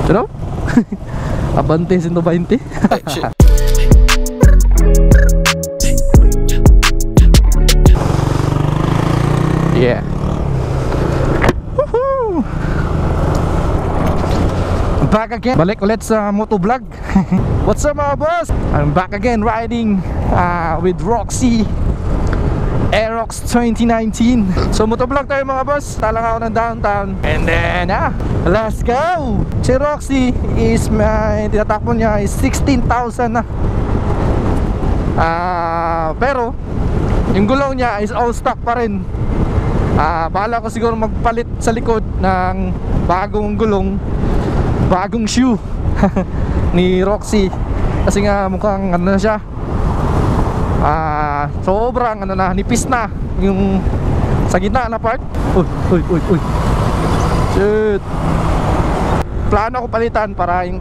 You know? Abante 120. Yeah. Woohoo! I'm back again. Balik ulit sa motovlog. What's up mga boss? I'm back again riding with Roxy Aerox 2019. So motovlog tayo mga boss. Talang ako ng downtown. And then let's go! Si Roxy is tinatakbo niya is 16,000 na. Pero yung gulong niya is all stock pa rin. Bahala ko siguro magpalit sa likod ng bagong gulong, bagong shoe ni Roxy. Kasi nga mukhang ano na siya, sobrang ano na, nipis na yung sa gitna na part. Uy. Shit. Plano ko palitan para in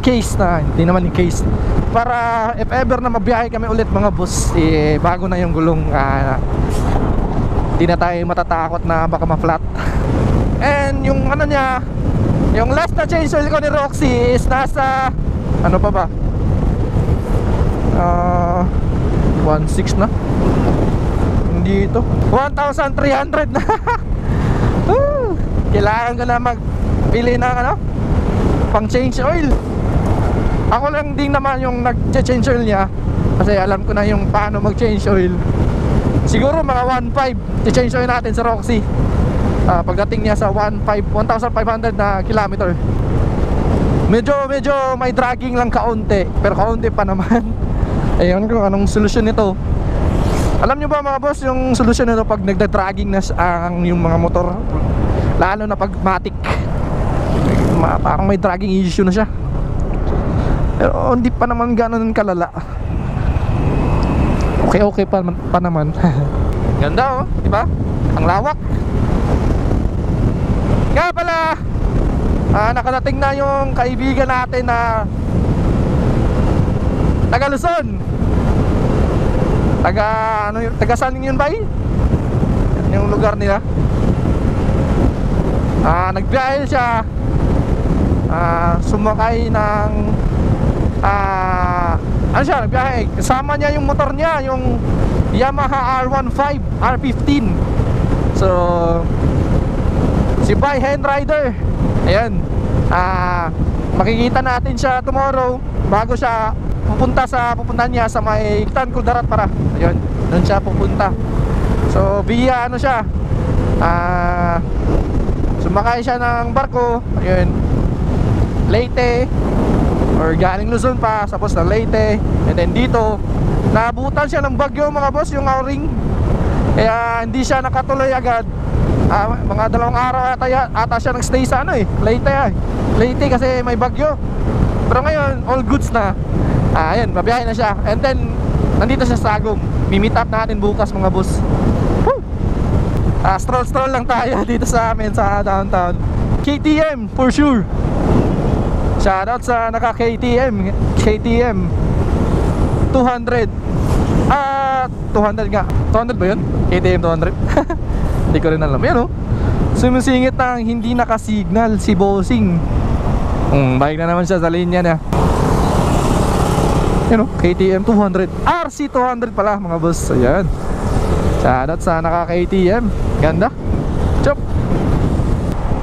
case na, hindi naman in case, para if ever na mabiyahe kami ulit mga boss, bago na yung gulong, hindi na tayo matatakot na baka ma-flat. And yung ano niya, yung last na change oil ko ni Roxy is nasa ano pa ba, 1.6 na, hindi ito, 1,300 na. Kailangan ko na magpili ng ano, pang change oil. Ako lang din naman yung nag-change oil niya, kasi alam ko na yung paano mag-change oil. Siguro mga 1.5 i-change oil natin sa Roxy pagdating niya sa 1,500 na kilometer. Medyo may dragging lang kaunti, pero kaunti pa naman. Ayun kung anong solusyon nito. Alam nyo ba mga boss, yung solusyon nito pag nagda-dragging na yung mga motor, lalo na pag matic, parang may dragging issue na siya. Pero hindi pa naman gano'n kalala. Okay pa naman. Ganda di ba? Ang lawak. Kaya pala, nakadating na yung kaibigan natin na taga Luzon. Taga saan yun ba? Yung lugar nila. Nagbiyahe siya. Sumakay ng ano siya, nagbiyahe. Kasama niya yung motor niya, yung Yamaha R15, R15. So si Bay Hen Rider. Ayan. Makikita natin siya tomorrow bago siya pupunta niya sa may Tan Kudarat para. Ayun, doon siya pupunta. So via ano siya, sumakay siya ng barko. Ayun, Leyte, or galing Luzon pa, tapos na Leyte. And then dito naabutan siya ng bagyo mga boss, yung Auring. Kaya hindi siya nakatuloy agad. Mga 2 araw ata siya nag-stay sa Leyte kasi may bagyo. Pero ngayon all goods na. Ayan, babiyahe na siya. And then nandito siya sa Agum. Mi-meet up natin bukas mga boss. Stroll lang tayo dito sa amin sa downtown. KTM for sure. Shoutout sa naka KTM 200. 200 nga. 200 ba yun? KTM 200. Hindi ko rin alam. Yan sumisingit ng hindi nakasignal si Bossing. Bike na naman siya sa linya niya. Yan KTM 200. RC 200 pala mga boss. Ayan. Shoutout sa naka KTM. Ganda. Chop.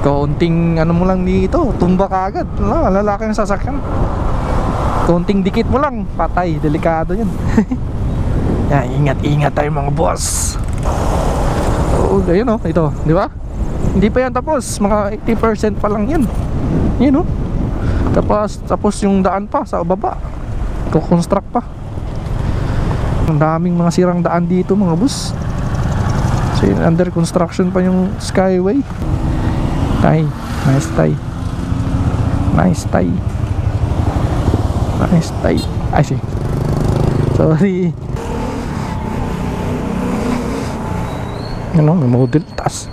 Kaunting ano mo lang dito, tumba ka agad. Lalaki yung sasakyan. Kaunting dikit mo lang, patay. Delikado yan. Ingat tayo mga boss. Ayun ito, di ba? Hindi pa yan tapos, mga 80% pa lang yan. Yun tapos yung daan pa sa baba, construct pa. Ang daming mga sirang daan dito mga boss. So under construction pa yung Skyway. Nice tie. Ay, sorry. May model taas.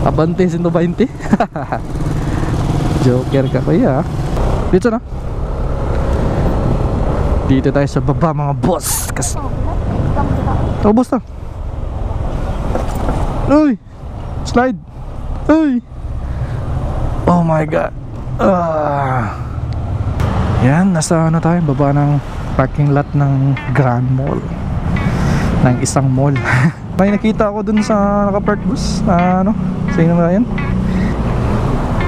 Abante 120. Joker ka kaya. Dito na. Dito tayo sa baba mga boss. Oh, boss na. Uy! Slide! Uy! Oh my god. Yan, nasa ano tayo, baba ng parking lot ng Grand Mall, ng isang mall. May nakita ako dun sa naka-park bus na ano, sino na yan?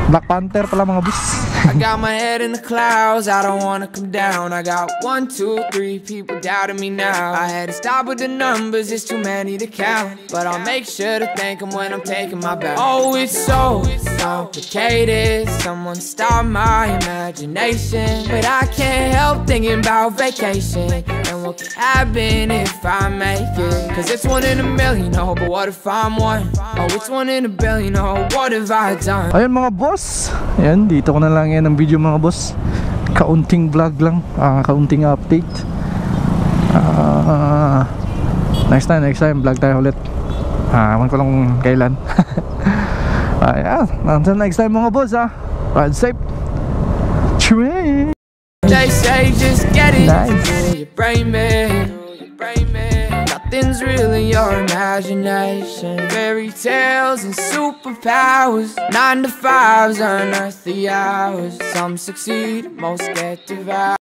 Black Panther pala mga bus. I got my head in the clouds, I don't wanna come down. I got 1, 2, 3 people doubting me now. I had to stop with the numbers, it's too many to count. But I'll make sure to thank them when I'm taking my bow. Oh, it's so complicated, someone stop my imagination. But I can't help thinking about vacation and what could happen if I make it. Cause it's 1 in a million, oh, but what if I'm one? Oh, it's 1 in a billion, oh, what have I done? Ayun mga boss, ayan, dito ko na lang yan ang video mga boss. Kaunting vlog lang, kaunting update. Next time vlog tayo ulit. Ewan ko lang kailan. Ayan, until next time mga boss, ride safe. Train. They say just get it, Nice. you brain me. Nothing's real in your imagination. Fairy tales and superpowers, 9 to 5s, unearthly hours. Some succeed, most get devoured.